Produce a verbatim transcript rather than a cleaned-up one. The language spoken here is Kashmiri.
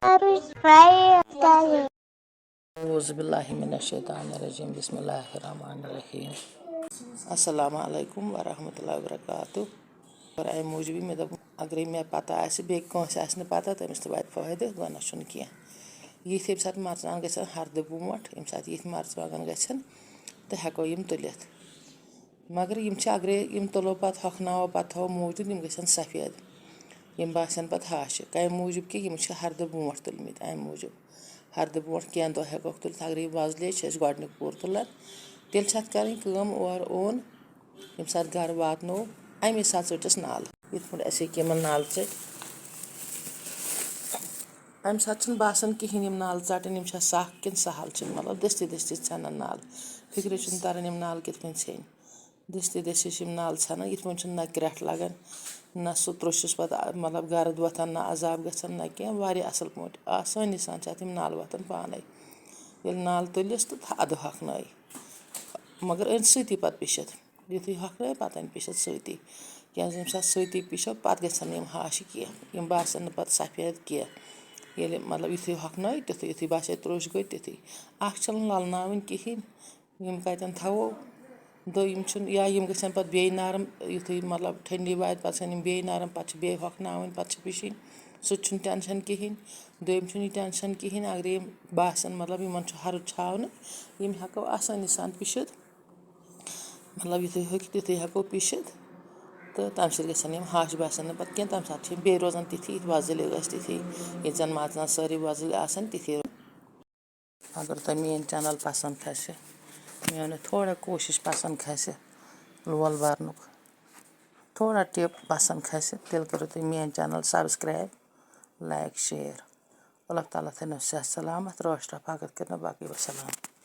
سبسکرائب کریں۔ اعوذ باللہ من الشیطان الرجیم، بسم اللہ الرحمن الرحیم۔ السلام علیکم ورحمۃ اللہ وبرکاتہ۔ اور اَمہِ موٗجوٗبٕے مےٚ دوٚپ، اگرے مےٚ پتہ آسہِ، بیٚیہِ کٲنٛسہِ آسہِ نہٕ پتہ، تٔمِس تہِ واتہِ فٲیدٕ، گۄناہ چھُنہٕ کینٛہہ۔ یِتھ ییٚمہِ ساتہٕ مرژٕوانٛگن گژھن ہردٕ برونٛٹھ، ییٚمہِ ساتہٕ یِتھ مرژٕوانٛگن گژھن، تہٕ ہٮ۪کو یِم تُلِتھ۔ مگر یِم چھِ، اگرے یِم تُلو پتہٕ، ہۄکھناوو، پتہٕ تھاوو موٗجوٗد، یِم گژھن سفید، یِم باسن پتہٕ ہاشہِ۔ کمہِ موٗجوٗب کہِ یِم چھِ ہردٕ برونٛٹھ تُلمٕتۍ، امہِ موٗجوٗب۔ ہردٕ برونٛٹھ کینٛہہ دۄہ ہٮ۪کوکھ تُلِتھ، اگرے یِم وۄزلے چھِ أسۍ گۄڈٕنیُک پوٗر تُلان، تیٚلہِ چھِ اتھ کرٕنۍ کٲم، اورٕ اوٚن، ییٚمہِ ساتہٕ گرٕ واتنوو، امی ساتہٕ ژٔٹِس نالہٕ۔ یِتھ پٲٹھۍ اَسہِ ییٚکیٛاہ یِمن نالہٕ ژٔٹۍ، امہِ ساتہٕ چھُنہٕ باسان کِہینۍ یِم نالہٕ ژٹٕنۍ، یِم چھا سخ کِنہٕ سہل چھِ، مطلب دٔستی دٔستی ژھٮ۪نان نالہٕ۔ فِکرِ چھُنہٕ تران یِم نالہٕ کِتھ کٔنۍ ژھیٚنۍ۔ دٔستی دٔستی چھِ یِم نالہٕ ژھٮ۪نان، یِتھ پٲٹھۍ چھُنہٕ نہ کرٛٮ۪ٹھ لگان، نہ سُہ ترٛوشُس پتہٕ، مطلب، گرد وۄتھان، نہ عذاب گژھان، نہ کینٛہہ۔ واریاہ اصل پٲٹھۍ، آسٲنی سان چھِ اتھ یِم نالہٕ وۄتھان پانے۔ ییٚلہِ نالہٕ تُلِس تہٕ ادٕ ہۄکھنٲے، مگر أنۍ سۭتی پتہٕ پِشِتھ۔ یُتھُے ہۄکھنٲے، پَتہٕ اَنہِ پِشِتھ سۭتی۔ کیٛازِ ییٚمہِ ساتہٕ سۭتی پِشو، پَتہٕ گژھن نہٕ یِم ہاشہِ کینٛہہ، یِم باسن نہٕ پَتہٕ سفید کینٛہہ۔ ییٚلہِ، مطلب، یُتھُے ہۄکھنٲے، تیُتھُے، یُتھُے باسے ترٛوٚش گٔے، تیُتھُے۔ اَکھ چھَنہٕ لَلناوٕنۍ کِہیٖنۍ، یِم کَتٮ۪ن تھاوو۔ دوٚیِم چھُنہٕ، یا یِم گژھن پَتہٕ بیٚیہِ نرم، یُتھُے، مطلب، ٹھنڈی واتہِ، پَتہٕ چھَنہٕ یِم بیٚیہِ نرم، پَتہٕ چھِ بیٚیہِ ہۄکھناوٕنۍ، پَتہٕ چھِ پِشِنۍ۔ سُہ تہِ چھُنہٕ ٹٮ۪نشَن کِہیٖنۍ۔ دوٚیِم چھُنہٕ یہِ ٹٮ۪نشَن کِہیٖنۍ، اگرے یِم باسن، مطلب، یِمَن چھُ ہرُد چھاونہٕ، یِم ہٮ۪کو آسٲنی سان پِشِتھ۔ مطلب، یُتھُے ہۄکھِ، تیُتھُے ہٮ۪کو پِشِتھ۔ تہٕ تَمہِ سۭتۍ گژھن یِم ہَش باسن نہٕ پَتہٕ کینٛہہ، تَمہِ ساتہٕ چھِ یِم بیٚیہِ روزان تِتھی، یِتھ وۄزٕلۍ ٲسۍ تِتھی، ییٚتہِ زَن مَرژٕوانٛگن سٲری وۄزٕلۍ آسان تِتھی۔ اگر تۄہہِ میٛٲنۍ channel پسنٛد کھسہِ، میٛٲنۍ تھوڑا کوٗشِش پسنٛد کھسہِ لول برنُک، تھوڑا tip پسنٛد کھسہِ، تیٚلہِ کٔرِو تُہۍ میٛٲنۍ channel subscribe، like، share۔ اللہ تعالیٰ تھٲینو صحت سلامت، رٲچھ رفاقت کٔرِنو باقٕے۔ وسلام۔